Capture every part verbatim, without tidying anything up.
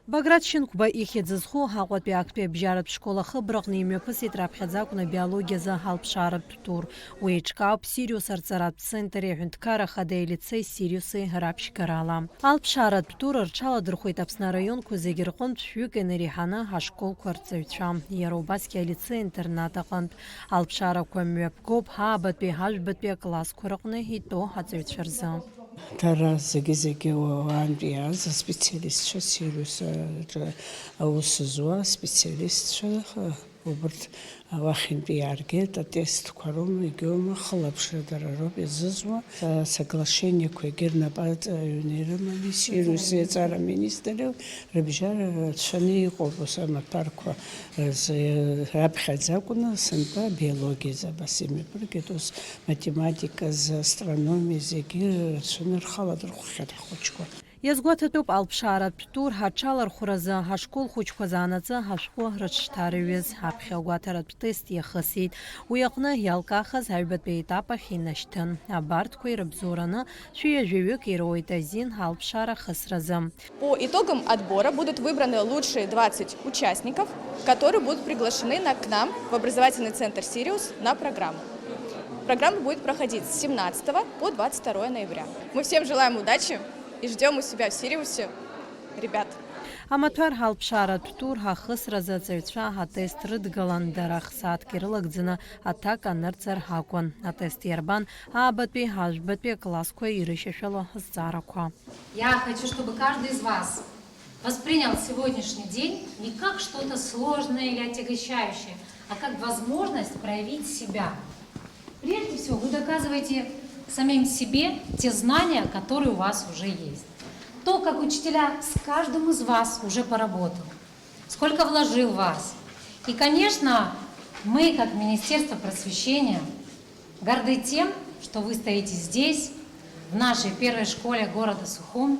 Баграт Шьынқәба ихьӡ зху Аҟәатәи актәи абжьаратә школ ахыбраҟны имҩаԥысит раԥхьаӡа акәны абиологиазы алԥшааратә тур. Уи еиҿкаауп Сириус арҵаратә центри аҳәынҭқарра ахадеи алицеи Сириуси раԥшьгарала. Алԥшааратә тур рҽаладырхәеит Аԥсны араионқәа зегьы рҟынтә шәҩык инареиҳаны ашколқәа рҵаҩцәа. Иара убасгьы алицеи-интернат аҟынтә. Алԥшаарақәа мҩаԥгоуп аабатәи, ажәбатәи аклассқәа рҟны итәоу аҵаҩцәа рзы. Дара зегьы-зегьы уаантәи иааз аспециалистцәа, Сириус аҿы аус зуа аспециалистцәа, убырҭ уахьынтәи иааргеит, атестқәа роума, егьоума, хылаԥшра дара роуп иазызуа. Са-, соглашениақәа егьи рнапаҵаҩны ирымами, Сириуси аҵара министри рыбжьара рацәаны иҟоуп, ус амаҭәарқәа, э, з-, раԥхьаӡа акәны сынтәа абиологиазы абас имҩаԥыргеит, ус математиказы, астрономиа зегьы рацәаны рхала дырхәхьеит ҳхәыҷқәа. Иазгәаҭатәуп, алԥшааратә тур аҽалархәразы ашкол хәыҷқәа заанаҵы ашәҟәы рыҽшҭарҩыз аԥхьа агәаҭаратә тест иахысит. Уи аҟны иалкаахаз аҩбатәи аетап ахь инашьҭын. Абарҭқәа ирыбзоураны шәи ҩажәаҩык ироуеит азин алԥшаара ахысразы. По итогам отбора будут выбраны лучшие двадцать участников, которые будут приглашены на, к нам в образовательный центр «Сириус» на программу. Программа будет проходить с семнадцатого по двадцать второе ноября. Мы всем желаем удачи и ждём у себя в «Сириусе» ребят. Амаҭәар алԥшааратә тур ахысразы аҵаҩцәа атест рыдгалан, дара х-сааҭк ирылагӡаны аҭак анырҵар акәын. Атест иарбан аабатәи, ажәбатәи аклассқәа ирышьашәало азҵаарақәа. Я хочу, чтобы каждый из вас воспринял сегодняшний день не как что-то сложное или отягощающее, а как возможность проявить себя. Прежде всего, вы доказываете самим себе те знания, которые у вас уже есть. То, как учителя с каждым из вас уже поработал, сколько вложил в вас. И, конечно, мы, как Министерство просвещения, горды тем, что вы стоите здесь, в нашей первой школе города Сухум,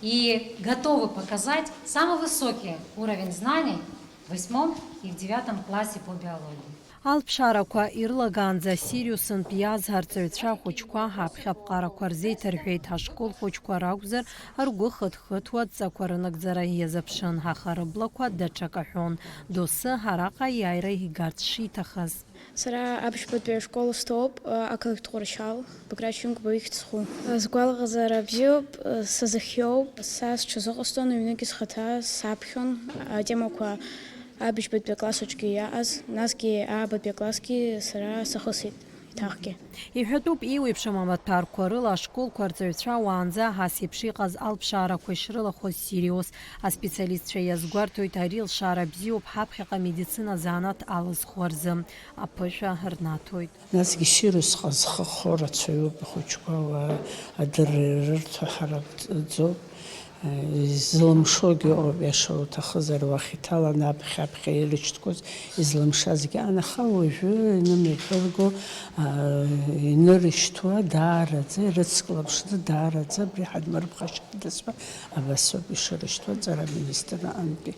и готовы показать самый высокий уровень знаний в восьмом и в девятом классе по биологии. Алԥшаарақәа ирылагаанӡа Сириусынтә иааз арҵаҩцәа ахәыҷқәа аԥхьа аԥҟарақәа рзеиҭарҳәеит, ашкол хәыҷқәа ракәзар, ргәы хыҭхыҭуа адҵақәа рынагӡара иазыԥшын, аха рыблақәа даҽак аҳәон, доусы араҟа аиааира игарц шиҭахыз. Сара аԥшьбатәи ашкол сҭоуп, ақалақь Тҟәарчал, Баграт Шьынқәба ихьӡ зху. Сгәалаҟазаара бзиоуп, сазыхиоуп, са сҽазыҟасҵон, аҩныгьы схаҭа саԥхьон, атемақәа абыжьбатәи акласс аҿгьы иааз, насгьы аабатәи аклассгьы сара сахысит еиҭахгьы. Иҳәатәуп, еиуеиԥшым амаҭәарқәа рыла ашколқәа рҵаҩцәа уаанӡа ас еиԥш иҟаз алԥшаарақәа ишрылахәыз Сириус. Аспециалистцәа иазгәарҭоит, ари лшара бзиоуп ҳаԥхьаҟа амедицина азанааҭ алызхуа рзы. Аԥышәа рнаҭоит. Насгьы Сириусҟа зхы хоу рацәаҩуп, ахәыҷқәа уа адырра ирырҭо ҳаракӡоуп. Изылымшогьы ыҟоуп, иаша уҭахызар, уахь иҭаланы аԥхьа-аԥхьа ирышьҭқәоз излымшазгьы аан, аха уажәы инымҩаԥырго, а, инырышьҭуа даараӡа, ирыцклаԥшны даараӡа абри ҳадмырԥхашьандаз ҳәа абасоуп ишырышьҭуа аҵара аминистрра аҟынтәи.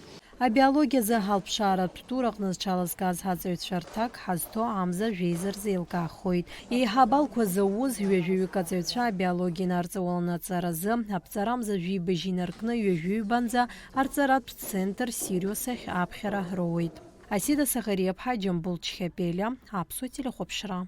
Абиологиазы алԥшааратә тур аҟны зҽалазкааз ҳаҵаҩцәа рҭак ҳазҭо амза жәеиза рзеилкаахоит. Еиҳа абалқәа зауз ҩажәаҩык аҵаҩцәа абиологиа инарҵауланы аҵаразы аԥҵарамза жәибжь инаркны ҩажәаҩбанӡа арҵаратә центр Сириус ахь аԥхьара роуеит. Асида Сахариаԥҳа, Џьамбул Чхьапелиа, Аԥсуа телехәаԥшра.